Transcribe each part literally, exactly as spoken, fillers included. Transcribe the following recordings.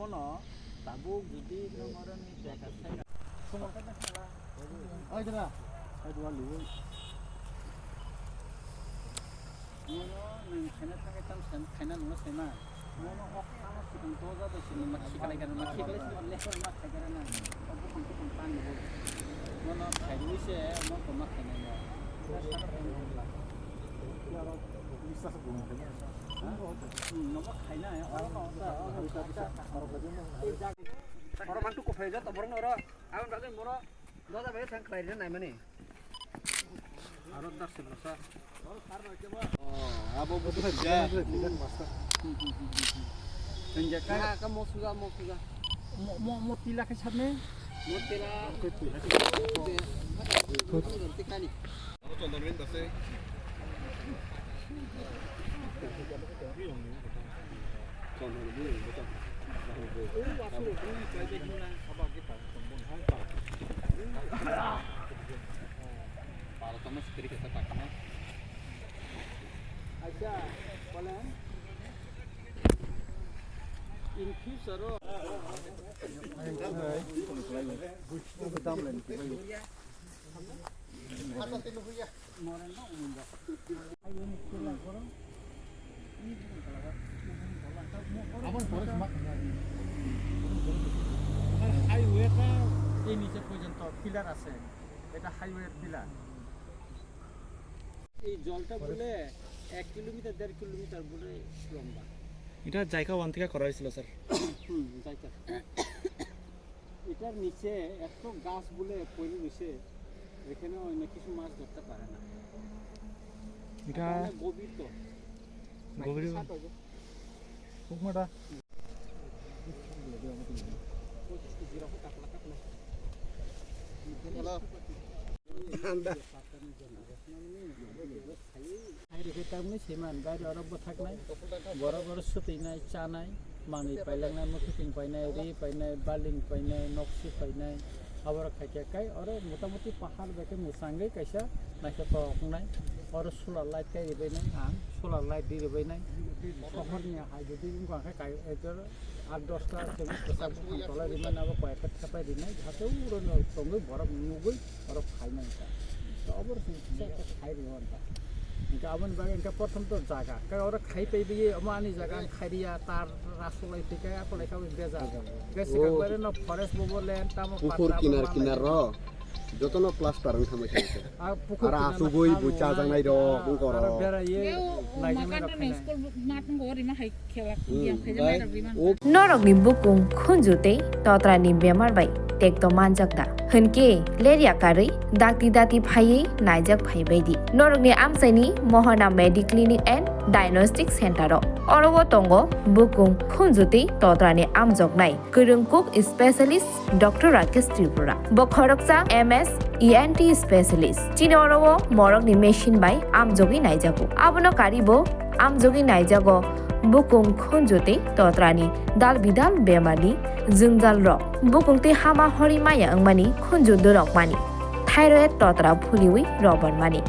Bono tabuk jodi nwng oro ni beka sai. Ai kira. Ai dua lu. Mono nwng khaina thangwi tam sen khaina nwng sema. Mono hok tamo sikang doja bai sini ma khikalai kana ma khikalai sini lekor ma khai kana na. Obo khong khong pan ni. Mono khai rui se mo ko ma khaina no. Bisa se bung khaina. Hmm, nogo khaina ya. Oro no ta. Oro mang tu ko phai ja to borong oro. Abon bagwi mono doja bai thang khlai rina naimani. Aro dar se basa. Oh, abo budu ja. Senja ka. Ka mo suga, mo suga. Mo, mo, mo tila ke sabne? Mo tila. Tikani. Acha, bolen. In future o. Highway ta ei niche porjonto pillar ase, eta highway pillar. এই জলটা বলে এক কিলোমিটার, দেড় কিলোমিটার বলে লম্বা। এটা জায়গা ওয়ান থেকে করা হয়েছিল, স্যার। হুম, জায়গা। এটার নিচে এত গাছ বলে পড়ে রয়েছে, এখানে অন্য কিছু মাছ ধরতে পারে না। এটা এটা অনেক গভীর তো। গভীর। সাত হবে। পুকুরটা। পঁচিশ কেজি রাখো, কাতলা, কাতলা। Hello. Hai rikhe tamni seman, gari oro bwthaknai, borok oro swtwinai, chanai, manwi pailangnai, mwkhwtwng painai, ri painai, baling painai, noksi painai, aborok khaikhe kai oro motamuti pahar bai khe mwchangwi kaisa naithotok wngnai, oro solar light kai ribainai ang, solar light di ribainai, sohorni hai jodi wngkha khe kai, ekdor Aat dosta chwng kwchak buphang tola rimani abo koi ekta thepai rinai, jahate uro no tongwi borok nugwi borok khainai ta. To obo chwng kisa kisa khai rio ta. Hinkhe aboni bagwi hinkhe prothom to jaga. Khe oro khai paibi omo ani jaga ang khai riya, tar rasulai thwikai akolai kha bejal. Khe swkang bai no forest bo bo land tamo Pukur patta kinar bo kinar manai. Ro. Jotono plaster wng thangbai thangkhe. Ah, pukhur aro kinar asugwi no bucha thangwi jangnai rok, ah, wngkor aro rok. Berai ye, yo, naijak makan nai rok rok ni khainai. School mat wngkha, o rima hai khela, hmm, yang khaijak nai rok rima. Norokni bukung khunju tei totrani bemar bai tekto manjak da? Hwnkhe lerya karwi dakti dati phaiwi naijak phaibai di. Norokni amchaini Mohana Mediclinic and Diagnostic Center o. Oro o tongo bukung khunju tei totrani amjoknai. Kwrwng kuk specialist Doctor Rakesh Tripura. Bo khoroksa M S E N T specialist. Chini oro o morokni machine bai amjogwi naijago. Abono kari bo amjogwi naijago bukung khunju tei totrani dal bidal bemarni jwngjal rok. Bukung tei hama hori maya wngmani khunju dorokmani. Thyroid totra phuliwi robormani.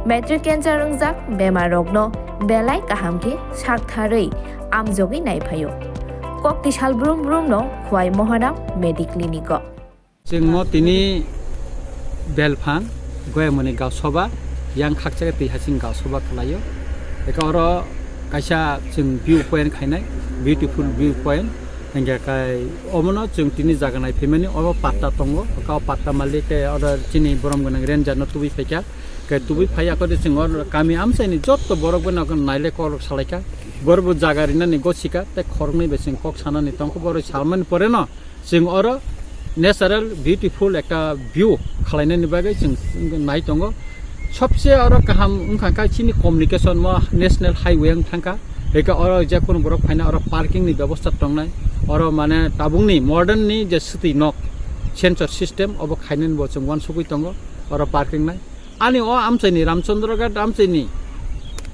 Matric cancer wngjak bemar rokno belai kaham khe saktharwi amjogwi naiphaio. Kokti sal brum brum no Khwai Mohana Mediclinic o. Chwng mo tini Belphang, Goyamoni Gaosoba, yang khakchake twi hasing Gaosoba khwlaio. Eka oro kaisa chwng view point khainai, beautiful view point. Hingke kai omono chwng tini jaga nai phaimani, obo patta tongo, eka o patta malik ke oro chini borom gwnang ranger no tubui phaikha. Ke tubui phai ya khe chwng o kami amchaini jotto borok bai no nailai kok rok salaikha. Borok bo jaga rinani gosika tei khoroknwi bai chwng kok sanani tongkha, borok salmani pore no chwng oro natural beautiful ekta view khwlainani bagwi chwng nai tongo. Sobse oro kaham wngkha khe chini communication mo national highway wng thangkha. Eke oro je kunu borok phaina oro parking ni bebosta tongnai. Oro mane tabukni modern ni je swtwi nok sensor system obo khainani bo chwng uansugwi tongo oro parking nai. Ani o amchaini Ramchandra Ghat amchaini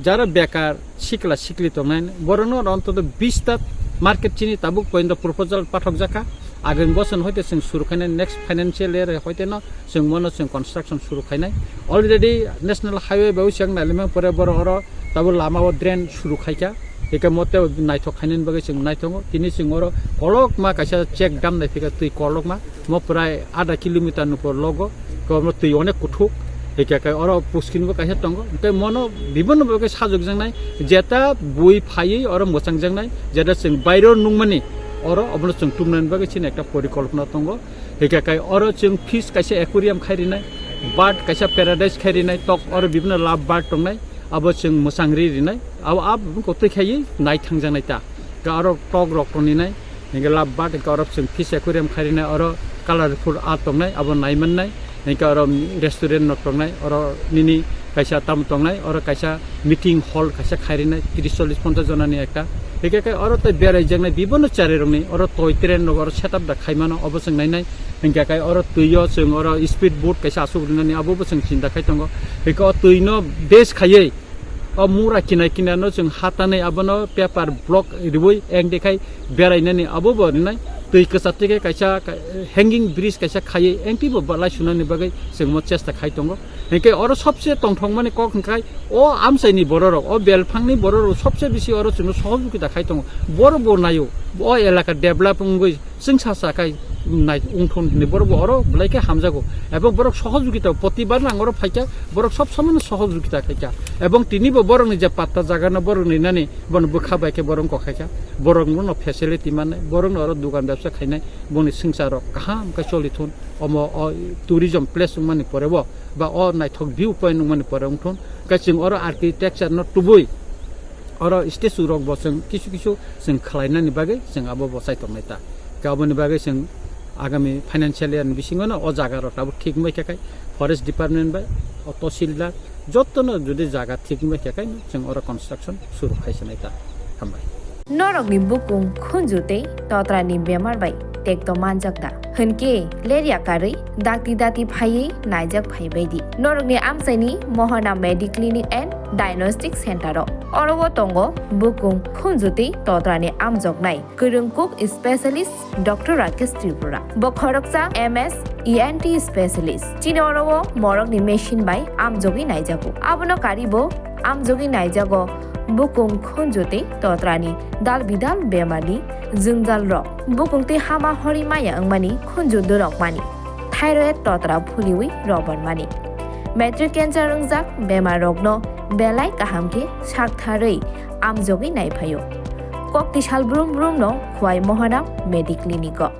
jara bekar sikla sikli tongnai borokno oro ontoto bish ta market chini tabuk poyonto proposal pathok jakha. Agoni boson hoite chwng suru khainai next financial year hoite no chwng mono chwng construction suru khainai. Already national highway bai usiyang nailimang pore borok oro tabuk lama o drain suru khaikha. Hingke mote naithok khainani bagwi chwng naithogo. Tini chwng oro kolokma kaisa check dam nai phika twi kolokma. Mo prai adha kilometer ni por logo. Ko mo twi onek kuthuk. Hingke kai oro puskini bo kaisa tongo. Tei mono bibinno bagwi sajokjaknai. Jeta bui phaiwi oro mwchangjaknai. Jeta chwng bairo nungmani oro obono chwng tumnani bagwi chini ekta porikolpona tongo. Hingke kai oro chwng fish kaisa aquarium khai rinai. Bird kaisa paradise khai rinai. Tok oro bibinno love bird tongnai. Abo chwng mwchang ri rinai. Abo, abo kotwi khaiwi nai thangjaknai ta. Ka oro tok rok tongninai. Hingke love bird, hingke oro chwng fish aquarium khai rinai, oro colorful art tongnai, abo nai mannai. Hingke oro restaurant nok tongnai, oro nini kaisa tamo tongnai, oro kaisa meeting hall kaisa khai rinai, tris chollis ponchas jonani ekta. Hingke khe oro tei berai jaknai bibinno chari rokni, oro toy train rok oro setup da khai mano, obo chwng nainai. Hingke khe oro twi o chwng oro speed boat kaisa asuk rinani, abo bo chwng chinta khai tongo. Hingke o twi no base khaiwi, o mura kinai kinai no chwng hatanai abono paper block riwi eng dekhai berainani abo bo rinai. Twi kwchar tike kaisa ka-, hanging bridge kaisa khaiwi engti bo balai sunani bagwi chwng mo chesta khai tongo. Hingke oro sobse tongthokmani kok hingkai o amchaini bororok, o belphangni bororok sobse bisi oro chwngno sohojogita khai tongo. Borok bo naio, o elaka develop wngwi chwngsa sa khai nai wngthon hinwi borok bo oro belai khe hamjago. Ebong borok sohojogita, protibar lang oro phaikha, borok sob somoino sohojogita khaikha. Ebong tinibo borokni je patta jagano borok rinani, bono bwkha bai khe borok wngkha khaikha. Borok bono facility mannai, borokno oro dugan bebsa khainai, boni swngchar rok kaham khe cholithon. Omo o tourism place wngmani pore bo, ba o naithok view point wngmani pore wngthon. Khe chwng oro architecture no tubui oro statue rok bo chwng kisu kisu chwng khlainani bagwi chwng abo bo chai tongnai ta. Khe aboni bagwi chwng agami financial year ni bisingo no o jaga rok tabuk thik wngbai khe khai forest department bai o tahsildar jotono jodi jaga thik wngbai khe khai chwng oro construction suru khai sanai ta. Hambai. Norokni bukung khunju tei totrani bemar bai tekto manjak da? Hwnkhe lerya karwi dakti dati phaiwi naijak phai baidi. Norokni amchaini Mohana Mediclinic and Diagnostic Center o. Oro o tongo bukung khunju tei totrani amjoknai kwrwng kuk specialist Doctor Rakesh Tripura. Bo khoroksa M S E N T specialist. Chini oro o morokni machine bai amjogwi naijago. Abono karibo amjogwi naijago bukung khunju tei totrani dal bidal bemarni jwngjal rok. Bukung tei hama hori maya wngmani khunju dorok mani. Thyroid totra phuliwi robar mani. Matric cancer wngjak bemar rokno belai kaham khe sak tharwi amjogwi naiphaio. Kokti sal brum brum no Khwai Mohana Mediclinic o.